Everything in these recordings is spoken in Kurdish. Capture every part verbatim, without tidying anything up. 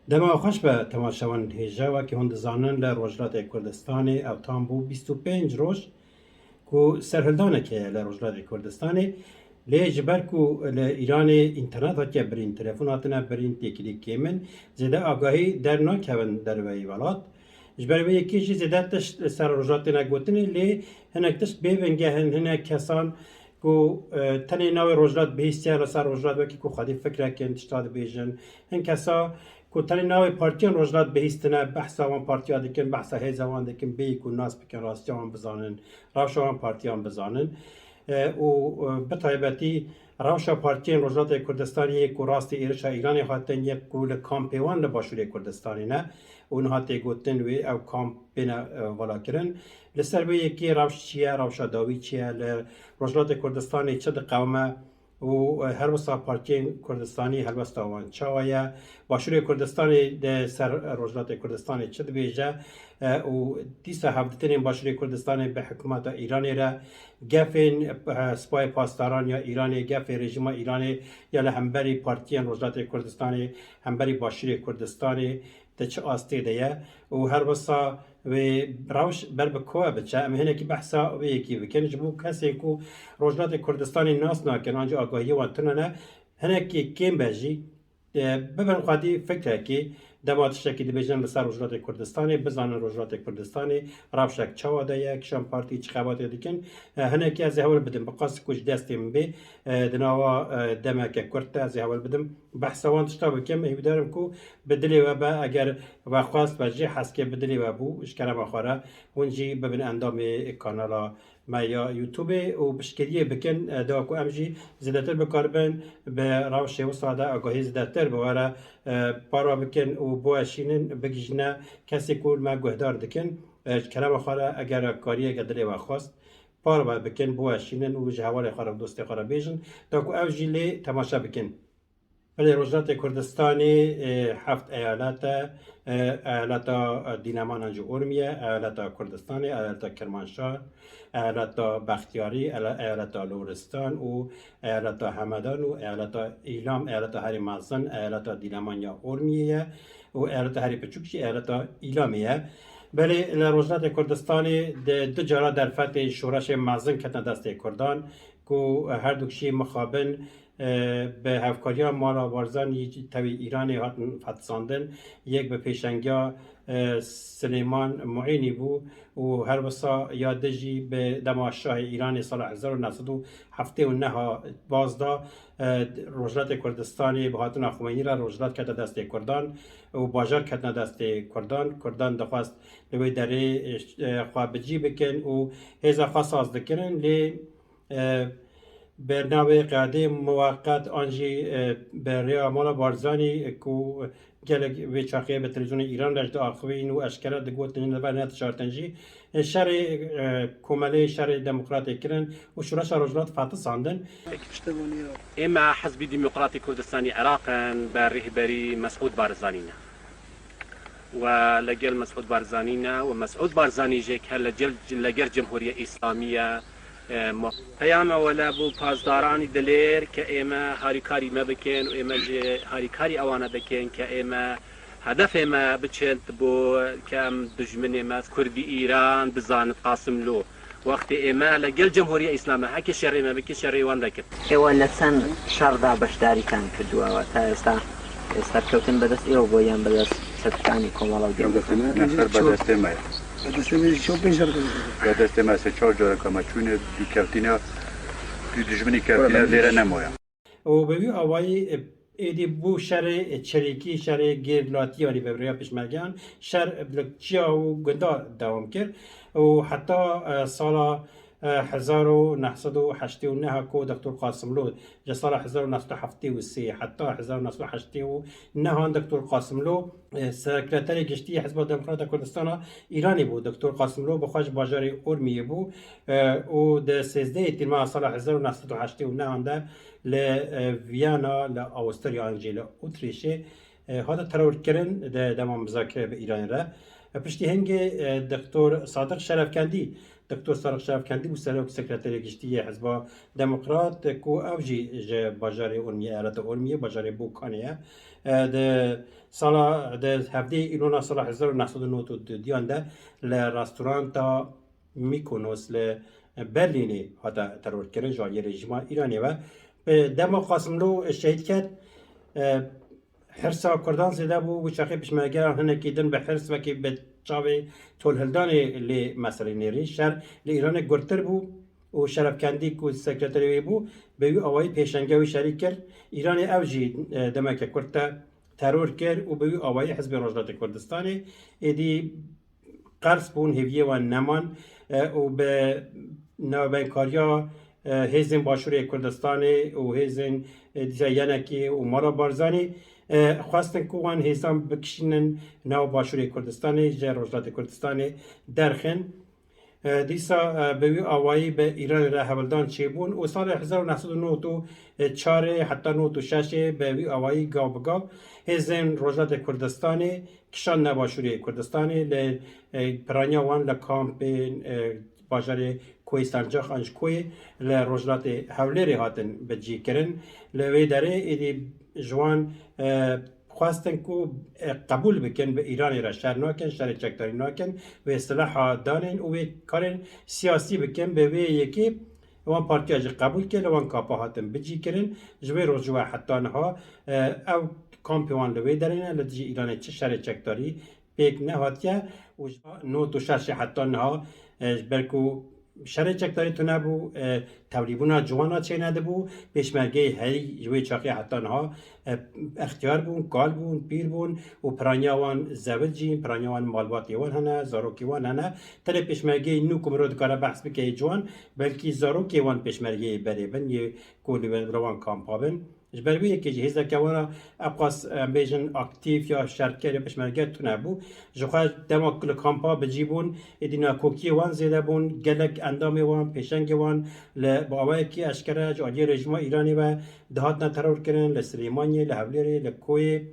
Dema xweş be temaşevan hêja, wekî hûn dizanin li Rojhilatê Kurdistanê ew tam bû bîst û pênc roj ku serhildanek heye li Rojhilatê Kurdistanê. Lê ji ber ku li Îranê înternet hatiye birîn, telefon hatine birîn, têkilî kêm in, zêde agahî dernakevin derveyî welat. Ji ber vê yekê jî zêde tişt li ser Rojhilat têne gotinê, lê hinek tişt bê bingeh in, hinek kesan ku, e, tenê navê Rojhilat bihîstiye li ser Rojhilat, wekî ku xwedî fikrekin tişta dibêjin. Hin kesa ku tenê navê partiyên Rojhilat bihîstine, behsa wan partiya dikin, behsa hêza wan dikin, bêyî ku nas bikin, rastiya wan bizanin, rewşa wan partiyan bizanin. E, û, e, bi taybetî rewşa partiyên Rojhilatê Kurdistanê yê ku rastî êrişa Îranê hatin, yê ku li kampê wan li Başûrê Kurdistanê ne û niha tê gotin wê ew kamp bêne, e, valakirin. Li ser vê yekê rewş çi ye, rewşa dawî çi ye, li Rojhilatê Kurdistanê çi diqewime û, e, her wisa partiyên Kurdistanî helwesta wan çawa ye? Başûrê Kurdistanê di ser Rojhilatê Kurdistanê çi dibêje? E, û dîsa hevdîtinên Başûrê Kurdistanê bi hikûmeta Îranê re gefên, e, Sipayê Pasdaran ya Îranê, gefê rejîma Îranê ya li hemberî partiyên Rojhilatê Kurdistanê, hemberî Başûrê Kurdistanê, di çi astê de ye û her wisa wê rewş ber bi ku biçe. Em hinekî behsa wê yekê bikin. Ji bo kesên ku Rojhilatê Kurdistanê nas nakin, an jî agahiyê wan tune ne, hinekî kêm be jî, e, bibin xwedî fikrekê, dema tiştekî dibêjin li ser Rojhilatê Kurdistanê, bizanin Rojhilatê Kurdistanê rewşek çawa de ye, kîjan partî çi xebatê dikin. E, hinekî ez ê hewl bidim, bi qas ku ji destê min bê, e, di nava, e, demeke kurt de ez ê hewl bidim behsa wan tişta bikim. Hîvdarim ku bi dilê we be, eger we xwest, we jî heskê bi dilê we bû, ji kerema xwe re hûn jî bibin endamê kanala me ya YouTubeê û piştgiriyê bikin, e, da ku em jî zêdetir bikaribin bi rewşê wisa de agahî zêdetir bi we re, e, parve bikin û biweşînin, bigihîjine kesê ku me guhdar dikin. E, ji kerema xwe re eger kariyeke dilê we xwest, parve bikin, biweşînin û ji hevalê xwe re, dostê xwe re bêjin, da ku ew jî lê temaşe bikin. Belê, Rojhilatê Kurdistanê, e, heft eyalet e, e, eyaleta Dîleman an jî Urmiye, eyaleta Kurdistanê, eyaleta Kirmanşah, eyaleta Bextiyarî, ele-, eyaleta Loristan û eyaleta Hemedan û eyaleta Îlam, eyaleta herî mezin, eyaleta Dîleman ya Urmiyê ye û eyaleta herî piçûk jî eyaleta Îlamê ye. Belê, li Rojhilatê Kurdistanê di du cara derfetê şoreşê mezin ketine destê Kurdan, ku her du jî mixabin, e, bi hevkariya mala Barzanî tevî Îranê hatin fetisandin. Yek bi pêşengiya, e, Silêman Muînî bû û her wisa ya di jî bi dema şahê Îranê sala hezar û neh sed û heftê û neh a baz da, e, Rojhilatê Kurdistanê bi hatina Xumênî re Rojhilat kete destê Kurdan û bajar ketine destê Kurdan. Kurdan dixwest li wê derê, e, xwe bi cî bikin û hêza xwe saz dikirin, lê, e, bernavê qedê muweqet an jî, e, bi rêya mala Barzanî ku gelek vê çaxê bi televîzyonê Îran re jî diaxivîn û eşkere digotin, li ber nedişartin jî, e, şerê, e, komelê, şerê demokratê kirin û şoreşa Rojhilat fetisandin. Ême Hizbî Demokratî Kurdistanî Iraq in, bi rêhberî Mesûd Barzanî ne. We legel Mesûd Barzanî ne, we Mesûd Barzanî jê ke legel, legel Cemhuriye Îslamî ye, e, mo-, peyama we le bo pasdaranî dilêr ke ême harîkarî me bikin û ême jî harîkarî ewane bikin ke ême hedefê me biçin bo ke em dijminê me Kurdî Îran bizanit Qasimlo. Wextê ême legel Cemhuriye Îslamê heke şerê me bike, şerê wan dekin. ئێوە لە چەند شەڕدا بەشداریتان کردووە، واتە ئێستا سەرکەوتن بەدەست ئێوە بۆ یان بەدەست چەتەکانی کۆمەڵە و گەنجەکان؟ Ne, ser bi destê me ye. Bi destê me jî çar pênc careke. Bi destê me se çar careke me çûne, dû kevtîne, dû dijminî kevtîne, lêre nemoya. û bi wî awayî, e, êdî bû şerê, e, çirîkî, şerê gêrlatî, yanî bi rêya pêşmergeyan şer, e, li çiya û gunda dewam kir û heta, e, sala, e, hezar û neh sed û heştê û neh ku Doktor Qasimlo, ji sala hezar û neh sed û heftê û sê heta hezar û neh sed û heştê û neh an Doktor Qasimlo, e, Sekreterê Giştî yê Hizba Demokrata Kurdistana Îranê bû. Doktor Qasimlo bi xwe ji bajarê Urmiyê bû, e, û di sêzdehê Tîrmeha sala hezar û neh sed û heştê û neh an de li, e, Viyana, li Awusturya an jî li Otrîşê, e, hate terorkirin di dema muzakere bi Îranê re. E, piştî hingê, e, Doktor Sadiq Şerefkendî, Doktor Sadiq Şerefkendî bû serok sekreterê giştî yê Hizba Demokrat, e, ku ew jî ji bajarê Urmiyê, eyaleta Urmiyê, bajarê Bokanê ye. E, di Sala di hevdeh Îlona sala hezar û neh sed û nod û duyan de li restoranta Mykonos li Berlînê hate terorkirin ji aliyê rejîma Îranê ve. Bi dema Qasimlo şehîd ket, e, hirsa Kurdan zêde bû, wî çaxê pişmergeyan hinekî din bi hirs wekî bi çavê tolhildanê lê meselê nêrîn. Şer li Îranê gurtir bû û Şerefkendî ku sekreterê wê bû, bi wî awayî pêşenge wî şerî kir. Îranê ew jî, e, demeke kurt te teror kir û bi wî awayî Hizbê Rojhilatê Kurdistanê êdî qers bûn, hêviyê wan neman, e, û bi navbenkariya, e, hêzên Başûrê Kurdistanê û hêzên, e, dîsa yenekê û mala Barzanî, e, xwestin ku wan hêzan bikişînin nav Başûrê Kurdistanê, ji Rojhilatê Kurdistanê derxin. E, dîsa, e, bi wî awayî bi Îranê re hewldan çêbûn û salê hezar û neh sed û nod û çarê heta nod û şeşê bi wî awayî gav bi gav hêzên Rojhilatê Kurdistanê kişandine Başûrê Kurdistanê, li, e, piraniya wan li kampên, e, bajarê Koyê Sencax an ji Koyê li Rojhilatê Hewlêrê hatin bicîkirin. Li wê derê êdî ji wan, e, xwestin ku, e, qebûl bikin, bi Îranê re şer nakin, şerê çekdarî nakin, wê silaha danên û wê karên siyasî bikin. Bi vê yekê wan partiya jî qebûl kir, li wan kapa hatin bicîkirin. Ji wê rojê we heta niha, e, ew kampê wan li wê derê ne, li dijî Îranê çi şerê çekdarî pêk nehatiye û ji nod û şeşê heta niha, e, ji ber ku şerê çekdarî tune bû, e, tevlîbûna ciwana çênedibû, pêşmergeyê herî ji wê çaxê heta niha, e, extiyar bûn, kal bûn, pîr bûn û piraniya wan zewicîn, piraniya wan malbatê wan hene, zarokê wan hene. Tenê pêşmergeyê nû ku mirov dikare behs bike yê ciwan, belkî zarokê wan pêşmergeyê berê bin, yê ku li wan kampa bin. Ji ber wê yekê jî hêzeke wan re eqas, em bêjin, aktîf ya şerker ya pêşmerge tune bû. Ji xwe dema ku li kampa bi cî bûn, êdî nakokiyê wan zêde bûn, gelek endamê wan, pêşengê wan li bi awayekî eşkere ji aliyê rejîma Îranê ve dihatine teror kirin, li Silêmaniyê, li Hewlêrê, li Koyê,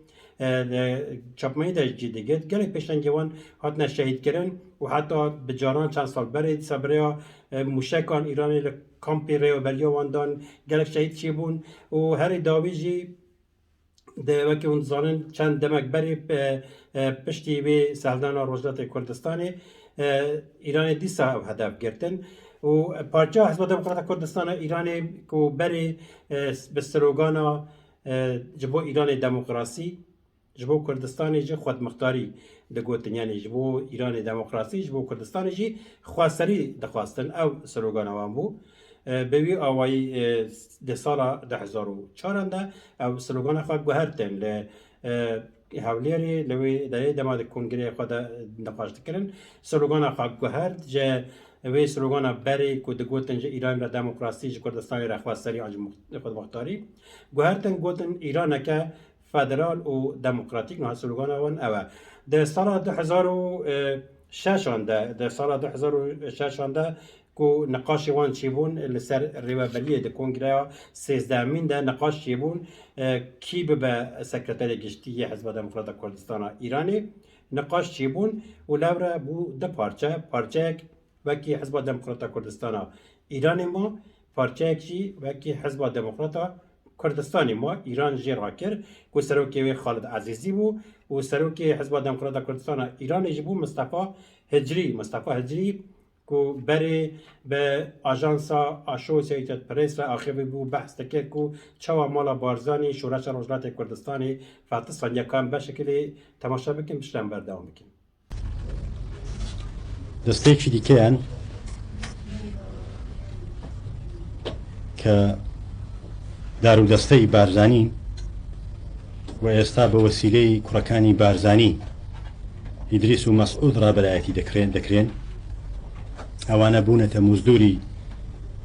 e, li Çapmeyî de jî digirt. Gelek pêşengê wan hatine şehîd kirin û heta bi caran çend sal berê dîsa bi rêya, e, mûşekan Îranê li kampê rêveberiya wan dan gelek şehîd çêbûn û herî dawî jî de wekî hûn dizanin çend demek berê, e, e, piştî vê seldana Rojhilatê Kurdistanê, e, Îranê dîsa ew hedef girtin û parça Hizba Demokrata Kurdistana Îranê ku berê, e, bi slogana, e, ji bo Îranê demokrasî, ji bo Kurdistanê jî xwedmixtarî digotin, yanî ji bo Îranê demokrasî, ji bo Kurdistanê jî xweserî dixwestin. Ew slogana wan bû. E, bi wî awayî, e, di sala du hezar û çaran de ew slogana xwe guhertin li, e, Hewlêrê, li wê derê dema di kongreya xwe de nîqaş dikirin. Slogana xwe guhert, ji wê slogana berê ku digotin ji Îran re demokrasî, ji Kurdistanê re xweserî an jî muxt-, xwedmixtarî guhertin, gotin Îraneke federal û demokratîk, niha slogana wan ew e. Di sala du hezar û şeşan de, di sala du hezar û şeşan de ku niqaşê wan çêbûn li ser rêveberiyê di kongreya sêzdehemîn de niqaş çêbûn, e, kî bibe sekreterê giştî yê Hizba Demokrata Kurdistana Îranê niqaş çêbûn û lewre bû du parçe, parçeyek wekî Hizba Demokrata Kurdistana Îranê ma, parçeyek jî wekî Hizba Demokrata Kurdistanê ma. Îran jê rakir ku serokê wê Xalid Ezîzî bû û serokê Hizba Demokrata Kurdistana Îranê jî bû Mistefa Hicrî. Mistefa Hicrî ku berê bi ajansa Associated Press re axivî bû, behs dikir ku çawa mala Barzanî şoreşa Rojhilatê Kurdistanê fetisand, yakan beşekê lê temaşe bikin, piştre em berdewam bikin. دەستەیەکی دیکەیان کە دار و دەستەی بارزانی و ئێستا بە وەسیلەی کوڕەکانی بارزانی، ئیدریس و مەسعود، ڕابەرایەتی دەکرێن، دەکرێن. ئەوانە بوونەتە مزدوری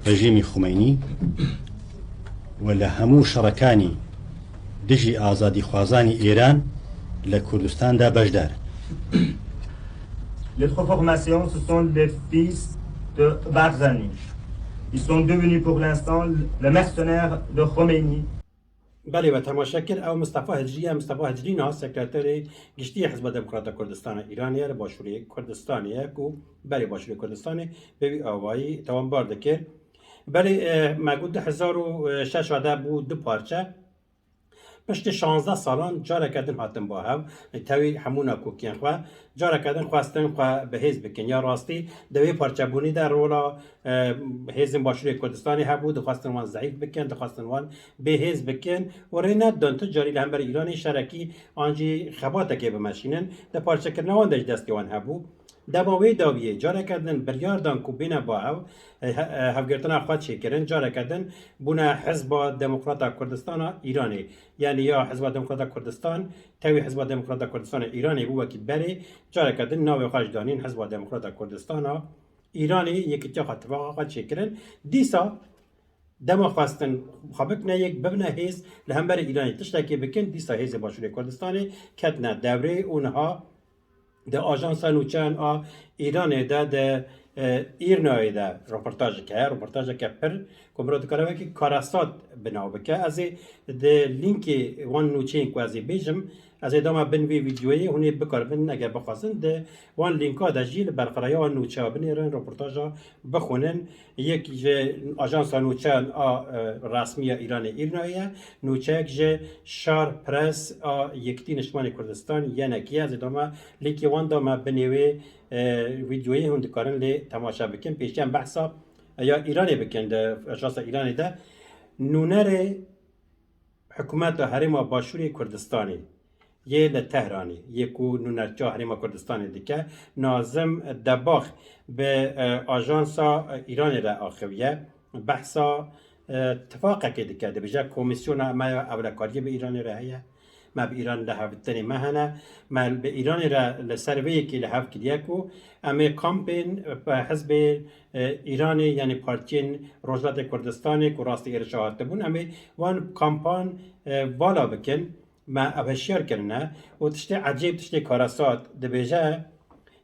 ڕژیمی خومەینی و لە هەموو شەڕەکانی دژی ئازادیخوازانی ئێران لە کوردستاندا بەشدار. Les trois formations, ce sont les fils de Barzani. Ils sont devenus pour l'instant les mercenaires de Khomeini. Belê, we temaşe kir, ew Mistefa Hicrî ye. Mistefa Hicrî niha sekreterê giştî yê Hizba Demokrata Kurdistana Îranê ye, li Başûrê Kurdistanê ye ku berê Başûrê Kurdistanê bi wî awayî tawanbar dikir. Belê, e, me got du hezar û şeş de bû du parçe. Piştî şazdeh salan careke din hatin ba hev, tevî hemû nakokiyên xwe, careke din xwestin xwe bi hêz bikin. Ya rastî di wê parçebûnî de rola, e, hêzên Başûrê Kurdistanê hebû, dixwestin wan zeîf bikin, dixwestin wan bêhêz bikin û rê nedon tu carî li hember Îranê şerekî an jî xebatekê bimeşînin. Di parçekirina wan de jî destê wan hebû. Dema wê dawiyê careke din biryar dan ku bêne ba hev, e, he-, e, hevgirtina xwe çêkirin, careke din bûne Hizba Demokrata Kurdistana Îranê. Yanî ya Hizba Demokrata Kurdistan, tevî Hizba Demokrata Kurdistana Îranê bû wekî berê, careke din navê xwe ji danîn Hizba Demokrata Kurdistana Îranê, yekîtiya xwe, tifaqa xwe çêkirin. Dîsa dema xwestin xwe bikine yek, bibine hêz li hemberî Îranê tiştekê bikin, dîsa hêzê Başûrê Kurdistanê ketine dewrê û niha di ajansa nûçeyan a Îranê de, di, e, Îrnayê de roportajek heye, roportajeke pir ku mirov dikare wekî karasat bi nav bike. Ez ê di lînkê wan nûçeyên ku ez ê bêjim, ez ê dama bin vê vîdyoyê, hûn ê bikaribin, eger bixwazin, di wan lînka de jî li berxwereya wan nûçeya binêrin, roportaja bixwînin. Yek ji ajansa nûçeyan a, e, resmî ya Îranê Îrnayê ye, nûçeyek ji Şar Press a Yekîtî Niştimanê Kurdistan, yenekî ye. Ez ê dama lînkê wan dama binê wê, e, vîdyoyê, hûn dikarin lê temaşe bikin. Pêşî em behsa, e, ya Îranê bikin, di ajansa Îranê de nûnerê Hikûmeta Herêma Başûrê Kurdistanê yê li Tehranê, yê ku nûnertiya Herêma Kurdistanê dike, Nazim Debax bi, e, ajansa, e, Îranê re axiviye. Behsa, e, tifaqekê dike, dibêje, komîsyona me ya ewlekariyê bi Îranê re heye. Me bi Îran de hevdîtinê me hene. Me bi Îranê re li ser vê yekê li hev kiriye ku em ê kampên, e, hizbê, e, Îranê, yanî partiyên Rojhilatê Kurdistanê ku rastî êrişa hatibûn, em ê wan kampan, e, vala bikin. Me ev hişyar kirine û tiştê ecêb, tiştê karasat dibêje,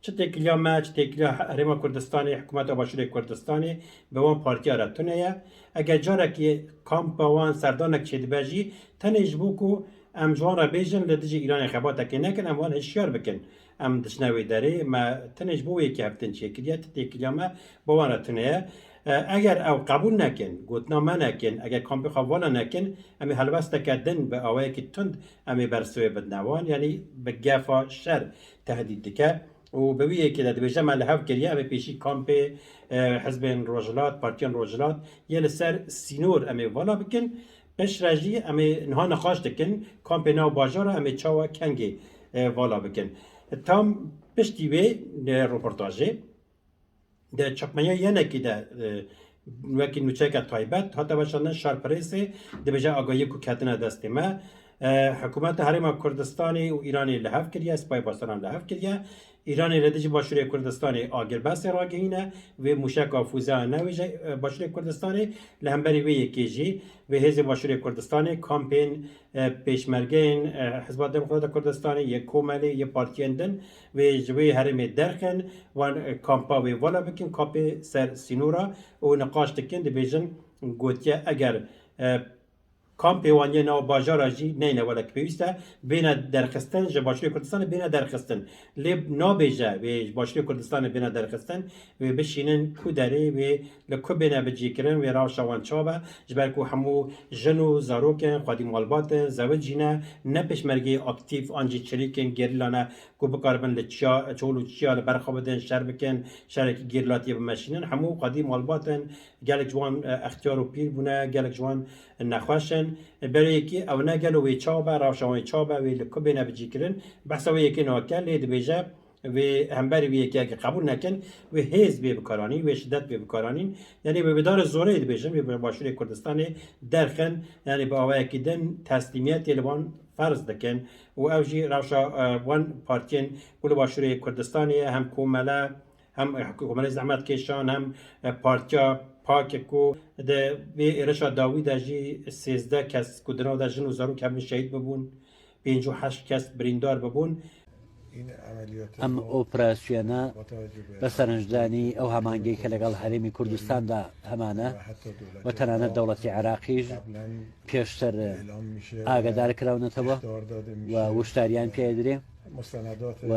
çi têkiliya me, çi têkiliya Herêma Kurdistanê, Hikûmeta Başûrê Kurdistanê bi wan partiya re tune ye. Eger carekî kampa wan serdanek çêdibe jî, tenê ji bo ku em ji wan re bêjin li dijî Îranê xebatekê nekin, em wan hişyar bikin. Em diçine wê derê, me tenê ji bo wê yekê hevdîtin çêkiriye, ti têkiliya me bi wan re tune ye. E, eger ew qebûl nekin, gotina me nekin, eger kampê xwe vala nekin, em ê helwesteke din bi awayekî tund em ê bersivê bidine wan, yanî bi gefa şer tehdît dike. Û bi wî yekê de dibêje, me li hev kiriye, em ê pêşî kampê, e, hizbên rojhilat, partiyên rojhilat yê li ser sînor em ê vala bikin. Piştre jî em ê niha niqaş dikin, kampê nav bajara em ê çawa kengê, e, vala bikin. Tam piştî wê, e, roportajê, di çapmeya yenekî de, e, wekî nûçeyeke taybet hate weşandin, Şar Pressê dibêje, agahiyê ku ketine destê me, e, Hikûmeta Herêma Kurdistanê û Îranê li hev kiriye, Sipayê Pasdaran li hev kiriye. Îranê li dijî Başûrê Kurdistanê agirbestê ragihîne, vê mûşeka fûzeya newê ji, e, Başûrê Kurdistanê, li hemberî wê yekê jî vê hêzên Başûrê Kurdistanê kampên, e, pêşmergeyên, e, Hizba Demokrata Kurdistanê, yê Komelê, yê partiyên din, wê ji wê herêmê derxin, wan, e, kampa wê vala bikin, kampê ser sînora û niqaş dikin, dibêjin, gotiye, eger, e, kampê wan yê nav bajara jî neyne welek pêwîst e, bêne derxistin, ji Başûrê Kurdistanê bêne derxistin. Lê nabêje wê ji Başûrê Kurdistanê bêne derxistin, wê bişînin ku derê, wê li ku bêne bicihkirin, wê rewşa wan çawa be, ji ber ku hemû jin û zarok in, xwedî malbat in, zewicî ne, ne pêşmergeyê aktîf an jî çirîk in, gerîla ne ku bikaribin li çiya, çol û çiya li ber xwe bidin, şer bikin, şerekî gerîlatiyê bimeşînin. Hemû xwedî malbat in, gelek ji wan, e, extiyar û pîr bûne, gelek ji wan nexweş in. Berê yekê ew ne gelo wê çawa be, rewşa wan çawa be, wê li ku bêne bicihkirin. Behsa wê yekê nake, lê dibêje, wê hemberî wê yekê qebûl nekin, wê hêz bê bikaranîn, wê şidet bê bikaranîn. Yanî wê bi darê zorê dibêjin, wê bi Başûrê Kurdistanê derxin, yanî bi awayekî din teslîmiyetê li wan ferz dikin. Û ew jî rewşa, e, wan partiyên ku li Başûrê Kurdistanê ye, hem Komele, hem, e, Komelê Zehmetkêşan, hem, e, Partiya Pak ku di vê êrişa dawî de jî sêzdeh kes ku di nav de jin û zarok hebûn şehîd bibûn, pêncî û heşt kes birîndar bibûn. Em operasiyona بە سەرنجدانی ئەو هەمانگەی کە لەگەڵ هەرێمی کوردستاندا هەمانە و تەنانەت دەوڵەتی عێراقیش پێشتر ئاگادار کراونەتەوە و وشداریان پێدرێ. و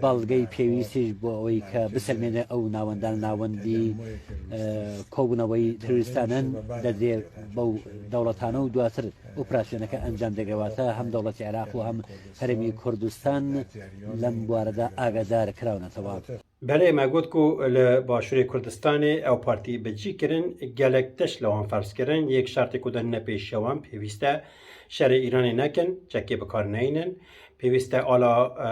بەڵگەی پێویستیش بۆ ئەوەی کە بسەلمێنێ ئەو ناوەندان ناوەندی، ئە، کۆبوونەوەی تروریستانن، دەدرێ بەو دەوڵەتانە و دواتر ئۆپراسیۆنەکە ئەنجام دەگەواتە هەم دەوڵەتی عێراق و هەم هەرێمی کوردستان لەم بوارەدا ئاگادار کراونەتەوە. Belê, me got ku li Başûrê Kurdistanê ew partî bi cî kirin, gelek tişt li wan ferz kirin, yek şertê ku danîne pêşiya wan, pêwîst e şerê Îranê nekin, çekê bi kar neynin, pêwîst e ala, e,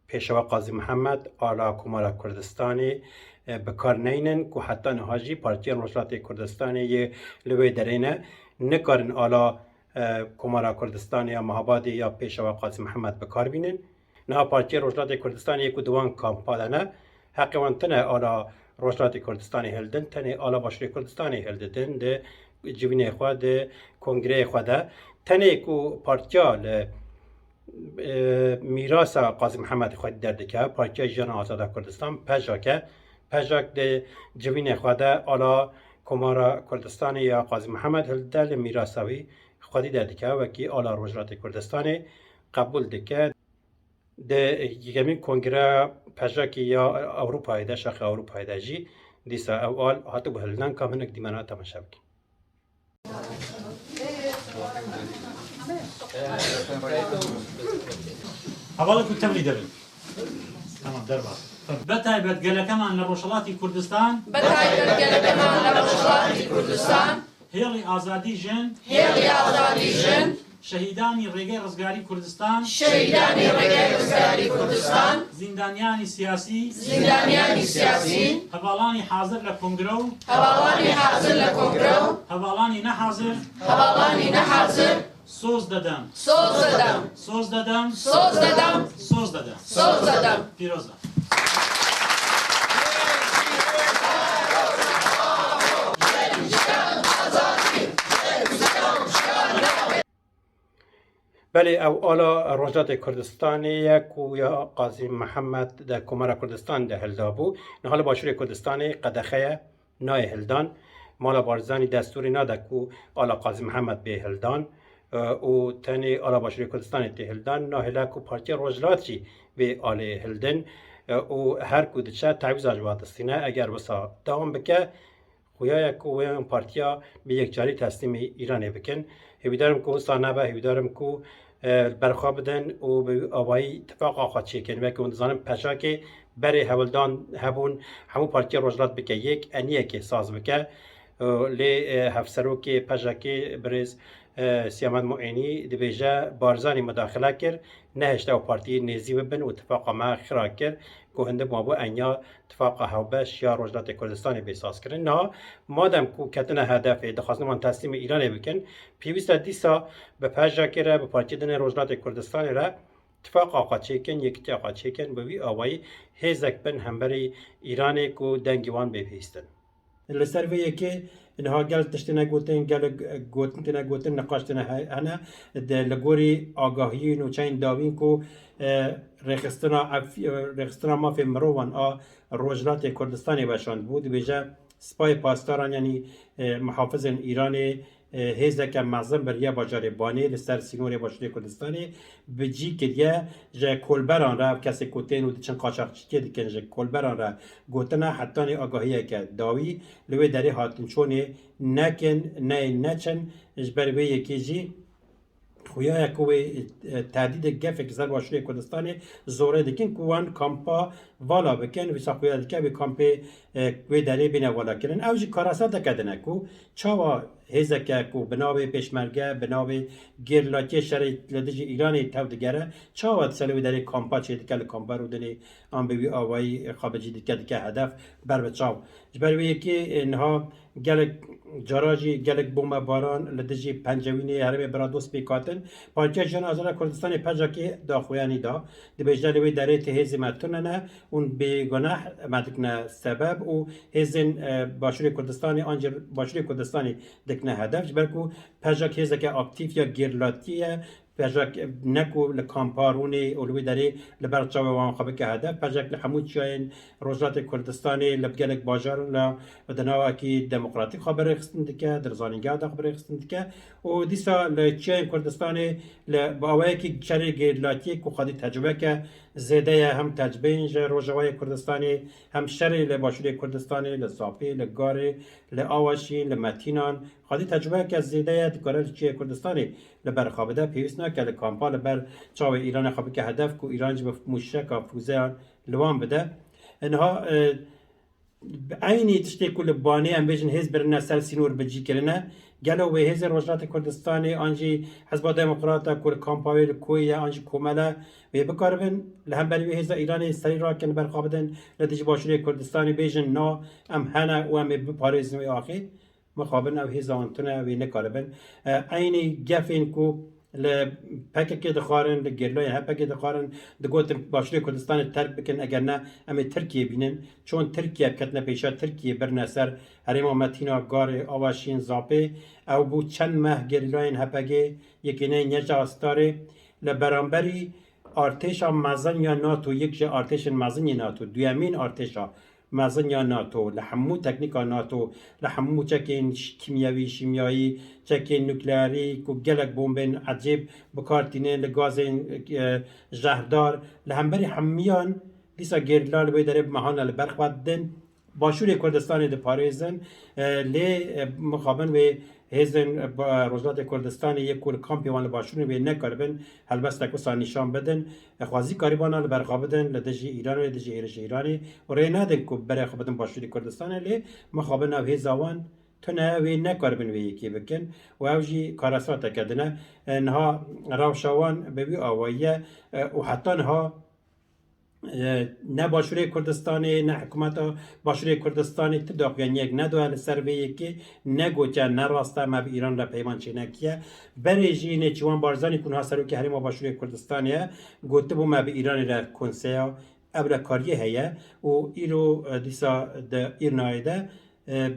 Pêşewa Qazî Mihemed, ala Komara Kurdistanê, e, bi kar neynin ku heta niha jî partiyên Rojhilatê Kurdistanê yê li wê derê ne, nikarin ala, e, Komara Kurdistanê ya Mehabadê ya Pêşewa Qazî Mihemed bi kar bînin. Niha partiyê Rojhilatê Kurdistanê yê ku di wan kampa de ne, heqê wan tine ala Rojhilatê Kurdistanê hildin, tenê ala Başûrê Kurdistanê hildidin di civînê xwe, di kongreyê xwe de. Tenê ku partiya li, e, mîrasa Qazî Mihemed xwedî derdike, Partiya Jiyana Azada Kurdistan, PJAK e. PJAK di civînê xwe de ala Komara Kurdistanê ya Qazî Mihemed hildide, li mîrasa wî xwedî derdike, wekî ala Rojhilatê Kurdistanê qebûl dike. Di yekemîn kongreya PJAKê ya Ewropayê de, şaxê Ewropayê de jî dîsa ew al hatibû hildan, ka hinek dîmena temaşe bikin. Hevalek û tevlî devin. Tamam, derbas. Be taybet gelekê me li Rojhilatê Kurdistan. Be taybet gelekê me li Rojhilatê Kurdistan. Hêlî azadî jin. Hêlî azadî jin. Şehîdanî Rêgê Rizgarî Kurdistan. Şehîdanî Rêgê Rizgarî Kurdistan. Zîndaniyanî siyasî. Zîndaniyanî siyasî. Hevalanî hazir li kongrew. Hevalanî hazir li kongrew. Hevalanî nehazir. Hevalanî nehazir. Soz dedim. Soz dedim. Soz dedim. Soz dedim. Soz dedim. Soz dedim. Pîroz be. Belê, ew ala Rojhilatê Kurdistanê ye ku ya Qazî Mihemed di Komara Kurdistanê de hildabû. Niha li Başûrê Kurdistanê qedexe ye, nayê hildan. Mala Barzanî destûrê nade ku ala Qazî Mihemed bê hildan, e, û tenê ala Başûrê Kurdistanê tê hildan. Nahêle ku Partiya Rojhilat jî bê alê hildin, e, û her ku diçe tewîza ji wa distîne. Eger wisa dewam bike, xuya ye ku wê partiya bi yekcarî teslîmî Îranê bikin. Hêvîdar im ku wisa nebe, hêvîdar im ku, e, li ber xwe bidin û bi wî awayî tifaqa xwe çêkin. Weke hûn dizanin, PJAKê berê hewldan hebûn, hemû partiya Rojhilat bike yek, eniyekê saz bike. E, lê, e, hevserokê PJAKê birêz, e, Siyamed Muênî dibêje, Barzanî mudaxile kir, nehişte ew partiyê nêzî bibin û tifaqa me xira kir ku hindik mabû enya tifaqa hewbeş ya Rojhilatê Kurdistanê bê sazkirin. Niha madem ku ketine hedefê, dixwazin wan teslîmê Îranê bikin, pêwîst e dîsa bi PJAKê re, bi partiyê din ê Rojhilatê Kurdistanê re tifaqa xwe çêkin, yekîtiya xwe çêkin, bi vî awayî hêzek bin hemberî Îranê ku dengê wan bê bihîstin. Li ser vê yekê niha gel tişt têne gotin, gelek gotin têne gotin, niqaş têne he-, hene. De li gorî agahiyên û çeyên dawîn ku, e, rêxistina ef-, e, rêxistina mafê mirovan a Rojhilatê Kurdistanê weşandibû, dibêje Spayê Pasdaran, yanî, e, muhafizên Îranê, e, hêzeke mezin biriye bajarê Banê li ser sînorê Başûrê Kurdistanê bi cî kiriye. Ji kolberan re, ev kesê ku tên û diçin qaçaxçîtiyê dikin, ji kolberan re gotine, hetanî agahiyeke dawî li wê derê hatin çonê nekin, neyên neçin. Ji ber vê yekê jî xuya ye ku wê, e, tehdîdek gefek ser Başûrê Kurdistanê zorê dikin ku wan kampa vala bikin. Wisa xuya dike wê kampê, e, wê derê bêne valakirin. Ew jî karaseteke din e ku çawa hêzeke ku bi navê pêşmerge, bi navê gêrlatiyê şerê li dijî Îranê tev digere, çawa dise li wê derê kampa çêdike, li kampa rûdinê an bi wî awayî xwe bi cî dike, dike hedef ber bi çav. Ji ber wê yekê, e, niha gelek cara jî gelek bombebaran li dijî pencewînê herêmê Brados pêk hatin. Partiya Jiyana Azada Kurdistanê, PJAKê, daxuyanî da. Dibêje li wê derê ti hêzê me tune ne, hûn bêguneh me dikine sebeb û hêzên, e, Başûrê Kurdistanê an jî Başûrê Kurdistanê dikine hedef. Ji ber ku PJAK hêzeke aktîf ya gêrlatî ye, Pejek ne ku li kampa rûnê û li wê derê li ber çavê wan xwe bike hedef, pejek li hemû çiyayên Rojhilatê Kurdistanê li gelek bajaran la di navekî demokratîk xwe bi rêxistin dike, di zanîngeha de xwe bi rêxistin dike û dîsa li çiyayên Kurdistanê li bi awayekî şerê gerîlatiyê ku xwedî tecrûbeke zêde ye, hem tecrûbeyên ji Rojavayê Kurdistanê, hem şerê li Başûrê Kurdistanê, li Zapê, li Garê, li Awaşîn, li Metînan, xwedî tecrûbeyeke zêde ye, dikare li çiyê Kurdistanê li ber xwe bide, pêwîst nake li kampa li ber çavê Îranê xwe bike hedef ku Îran jî bi mûşeka fûzeyan li wan bide. Niha, e, eynî tiştê ku li Banê em bêjin hêz birine ser sînor bi cî kirine, gelo wê hêzên Rojhilatê Kurdistanê an jî Hizba Demokrata ku li kampa wê li Koyê ye an jî komele wê bikaribin li hemberî wê hêza Îranê serî rakin li ber xwe bidin li dijî Başûrê Kurdistanê bêjin na em hene û em ê biparêzin wê axê? Mixabin ew hêza wan tune, wê nikaribin. E, eynî gefên ku li P K K dixwarin, li gerîlayên H P G dixwarin, digotin Başûrê Kurdistanê terk bikin, eger ne em ê Tirkiye bînin. Çon Tirkiye ketine pêşiya Tirkiye birine ser herêma Metîna, Garê, Awaşîn, Zapê. Ew bû çend meh gerîlayên H P G, yekê neyê Nêca Starê li beramberî artêşa mezin ya NATO, yek ji artêşên mezin yê NATO, duyemîn artêşa mezin ya NATO, li hemû teknîka NATO, li hemû çekên ş-, kîmyewî, şîmyayî, çekên nukleerî ku gelek bombên ecêb bi kar tînin, li gazên, e, jehdar, li hemberî hemiyan dîsa gerîla li wê derê bi mehana li ber xwe didin. Başûrê Kurdistanê diparêzin, e, lê, e, mixabin wê hêzên, e, ba-, Rojhilatê Kurdistanê yê ku li kampê wan li Başûrê wê nekaribin helbestek wisa nîşan bidin. Xwezî karîbana li ber xwe bidin li dijî Îranê, li dijî êrişê Îranê û rê nedin ku berê xwe bidin Başûrê Kurdistanê, lê mixabin ev hêza wan tune, wê nekaribin wê yekê bikin û ew jî karesateke din e. E, niha rewşa wan bi wî awayî ye, e, û heta niha, e, ne Başûrê Kurdistanê, ne hikûmeta Başûrê Kurdistanê ti daxuyaniyek nedaye li ser vê yekê, negotiye ne rast e, me bi Îran re peyman çênekiye. Berê jî Nêçîrvan Barzanî ku niha serokê Herêma Başûrê Kurdistanê ye, gotibû me bi Îranê re konseya ewlekariyê heye û îro, e, dîsa di Îrnayê de, e,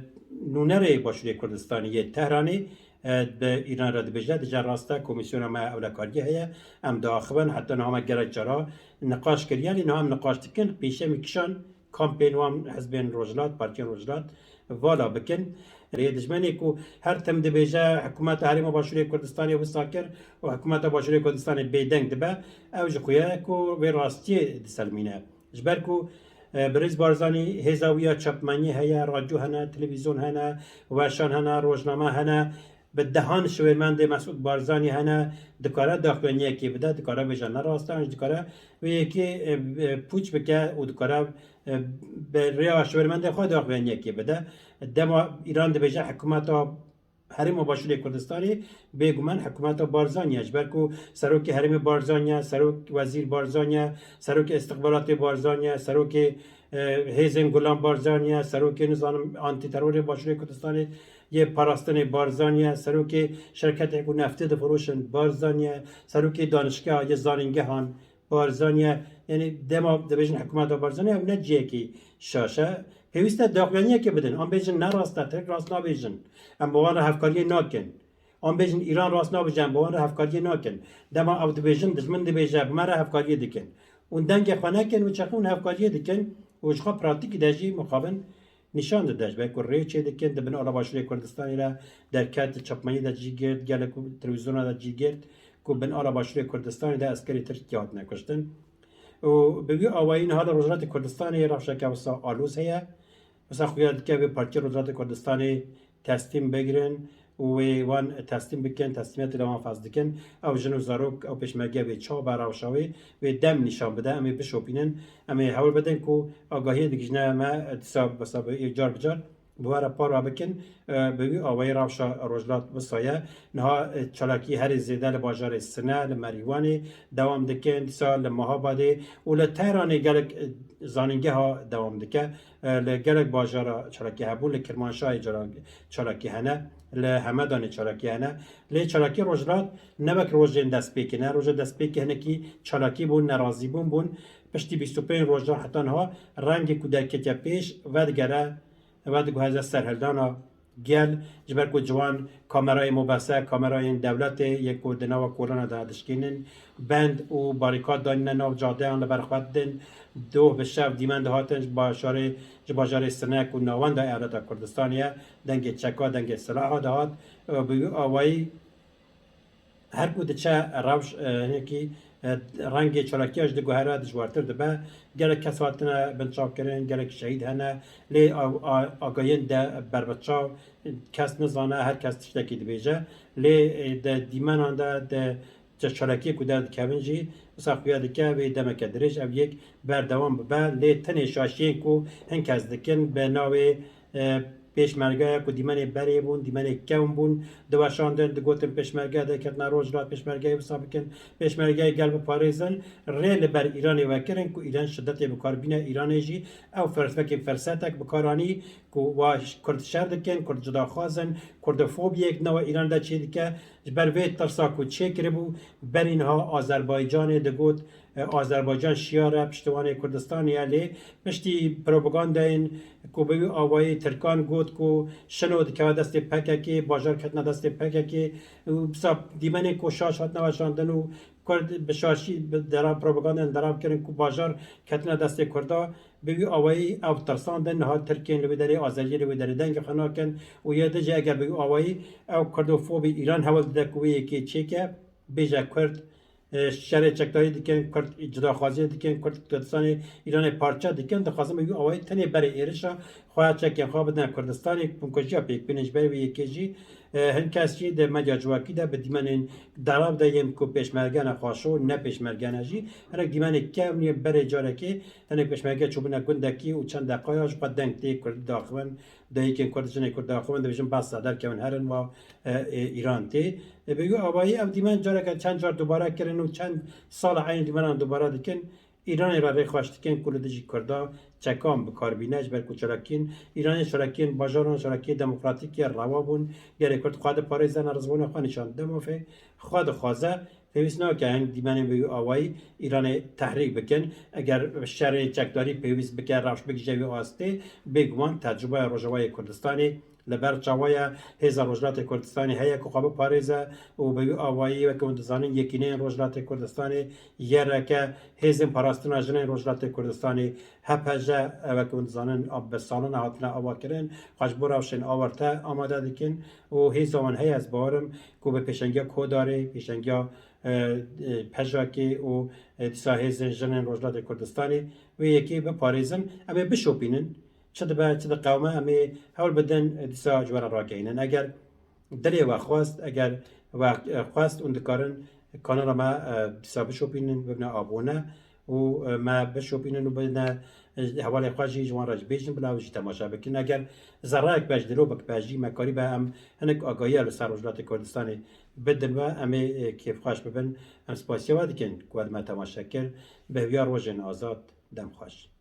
nûnerê Başûrê Kurdistanê yê Tehranê, e, bi Îran re dibêje, dije rast e, komîsyona me ewlekariyê heye, em diaxivin, heta niha me gelek cara niqaş kiriye, lê niha em niqaş dikin, pêşemî kişan kampên wan hizbên Rojhilat, partiyên Rojhilat vala bikin. Lê dijmenê ku her tim dibêje hikûmeta Herêma Başûrê Kurdistanê wisa kir û hikûmeta Başûrê Kurdistanê bêdeng dibe, ew ji xuya ye ku vê rastiyê diselmîne. Ji ber ku, e, Birêz Barzanî hêza wî ya çapmenî heye, radyo hene, televîzyon hene, weşan hene, rojname hene, bi dehan şiwêrmendê Mesûd Barzanî hene, dikare daxuyaniyekê bide, dikare bêje ne rast e, an jî dikare wê yekê, e, e, pûç bike û dikare, e, bi rêya şiwêrmendê xwe daxuyaniyekê bide. Dema Îran dibêje hikûmeta Herêma Başûrê Kurdistanê bêguman hikûmeta Barzanî ye, ji ber ku serokê herêmê Barzanî ye, serok wezîr Barzanî ye, serokê îstixbaratê Barzanî ye, serokê, e, hêzên Gulan Barzanî ye, serokê, nizanim, antîterorê Başûrê Kurdistanê yê parastinê Barzanî ye, serokê şirketê ku neftê difiroşin Barzanî ye, serokê danişgeha yê zanîngehan Barzanî ye. Yanî dema dibêjin hikûmeta Barzanî, ew ne cihekî şaş e. Pêwîst e daxuyaniyekê bidin. An bêjin ne rast e, tirk rast nabêjin. Em bi wan re hevkariyê nakin. An bêjin Îran rast nabêje, em bi wan re hevkariyê nakin. Dema ew dibêjin, dijmin dibêje, bi me re hevkariyê dikin. Hûn dengê xwe nekin, wê çaxê hûn hevkariyê dikin û ji xwe pratîkî de jî mixabin nîşan dide. Ji ber ku rê çê dikin, di bin ala Başûrê Kurdistanê re derket, di çapmenî de cî girt, gelek televîzyona de cî girt ku bin ala Başûrê Kurdistanê de eskerê Tirkiyê hatine kuştin. Û bi wî awayî niha li Rojhilatê Kurdistanê rewşeke wisa aloz heye. Wisa xuya dike vê partiyê Rojhilatê Kurdistanê teslîm bigirin û wê wan teslîm bikin, teslîmiyetê li wan ferz dikin. Ew jin û zarok, ew pêşmerge wê çawa be rewşa wê, wê dem nîşan bide, em ê bişopînin. Em ê hewl bidin ku agahiyê digihîjine me, dîsa, wisa bi car bi car bi we re parve bikin, e, bi wî awayî rewşa Rojhilat wisa ye. Niha, e, çalakî herî zêde li bajarê Sine, li Merîwanê dewam dikin, dîsa li Mehabadê û li Tehranê gelek, e, zanîngeha dewam dike. E, li gelek bajara çalakî hebûn, li Kirmanşahê cara-, çalakî hene, li Hemedanê çalakî hene. Lê çalakî Rojhilat ne wek rojên destpêkê ne. Rojê destpêkê hinekî çalakî bûn, nerazîbûn bûn. Piştî bîst û pênc rojan heta niha rengê ku derketiye pêş vedigere, vediguheze serhildana Gel, ji ber ku ciwan kamerayê mobese, kamerayên dewletê yê ku di nava kolana de dişkînin, bend û barîkat danîne nav cadeyan, li ber xwe didin, doh bi şev dîmen dihatin ji bajarê, ji bajarê Sinek û navenda eyaleta Kurdistanê ye, dengê çeka, dengê silaha dihat. Bi wî awayî her ku diçe rewş, e, hinekî, e, rengê çalakiya jî diguhere, dijwartir dibe. Gelek kes hatine binçavkirin, gelek şehîd hene. Lê a-, a-, agahiyên de berbiçav, kes nizane, her kes tiştekî dibêje. Lê, e, di dîmenan de, di çalakiyê ku derdikevin jî, wisa xuya dike vê demeke dirêj ev yek berdewam bibe. Lê tenê şaşiyên ku hin kes dikin bi navê e, pêşmergeya ku dîmenê berê bûn, dîmenê kewm bûn, diweşandin, digotin pêşmerge derketine roj lat, pêşmergeyê wisa bikin, pêşmergeyê gel biparêzin. Rê li ber Îranê vekirin ku Îran şidetê bi kar bîne, Îranê jî ew fers-, wekî fersetek bi kar anî ku wa ş-, Kurd şer dikin, Kurd cudaxwaz in, Kurdofobiyek di nava Îran de çêdike. Ji ber vê tirsa ku çêkiribû, berî niha Azerbaycanê digot, e, Azerbaycan şiyar e, piştiwanê Kurdistanê ye, lê piştî propagandayên ku bi wî awayî Tirkan got ku Şino dikeve destê P K K, bajar ketine destê P K K, û bisa dîmenên ku şaş hatine weşandin û Kurd bi şaşî, bi dera-, propagandayên deram kirin ku bajar ketine destê Kurda, bi wî awayî ew tirsandin, niha Tirkên li wê derê, Azeriyê li wê derê dengê xwe nakin û yê din jî eger bi wî awayî ew Kurdofobî Îran hewl dide ku wê yekê çêke, bêje Kurd, e, şerê çekdarî dikin, Kurd cudaxwaziyê dikin, Kurd Kurdistanê Îranê parçe dikin, dixwazin bi wî awayî tenê berê êrişa xwe, çekên xwe bidin Kurdistanê, binkujiya pêk bînin. Ji ber wê yekê jî, e, hin kes jî di medya civakî de bi dîmenên derav de yên ku pêşmerge ne xweşo, ne pêşmerge ne jî, hinek dîmenê kevn yên berê carekê hinek pêşmerge çûbûne gundekî û çend deqaya ji xwe deng tê Kurd daxivin, dayikên Kurd, jinên Kurd daxivin, dibêjin bes derkevin herin wa, e, e, Îran tê. E, bi wî awayî ev dîmen careke çend car dubare kirin û çend sala eynî dîmenan dubare dikin. Îranê re rê xweş dikin ku li dijî Kurda çekan bi kar bîne, ji ber ku çalakiyên Îranê çalakiyên bajaran, çalakiyê demokratîk ye, rewa bûn. Gelê Kurd xwe diparêze, ne rizwana xwe nîşan dide mafê xwe dixwaze. Pêwîst nake hin dîmenên bi wî awayî Îranê tehrîk bikin. Eger şerê çekdarî pêwîst bike, rewş bigihîje wî astê, bêguman tecrûbeya Rojavayê Kurdistanê li ber çawa ye, hêza Rojhilatê Kurdistanê heye ku xwe biparêze û bi wî awayî, weke hûn dizanin, Yekîneyên Rojhilatê Kurdistanê, Y R K, Hêzên Parastina Jinên Rojhilatê Kurdistanê, H P J, weke hûn dizanin, bi salan e hatine avakirin, xwe ji bo rewşên awarte amade dikin û hêza wan heye, ez bawerim ku bi pêşengiya Kodarê, pêşengiya, e, e, P J K û, e, dîsa Hêzên Jinên Rojhilatê Kurdistanê wê yekê biparêzin. Em ê bişopînin. Çi dibe, çi diqewime, em ê hewl bidin, e, dîsa ji we re rakeynin. Eger dilê we xwest, eger we, e, xwest, hûn dikarin kanala me, e, dîsa bişopînin, bibine abone û, e, me bişopînin û bidine, e, hevalê xwe jî ji wan re jî bêjin, bila ew jî temaşe bikin. Eger zerreyek be ji dilo bik be jî, me karîbe em hinek agahiya li ser Rojhilatê Kurdistanê bidin we, em ê, e, kêfxweş bibin. Em spasiya we dikin ku we di me temaşe kir. Bi hêviya rojên azad, dem xweş.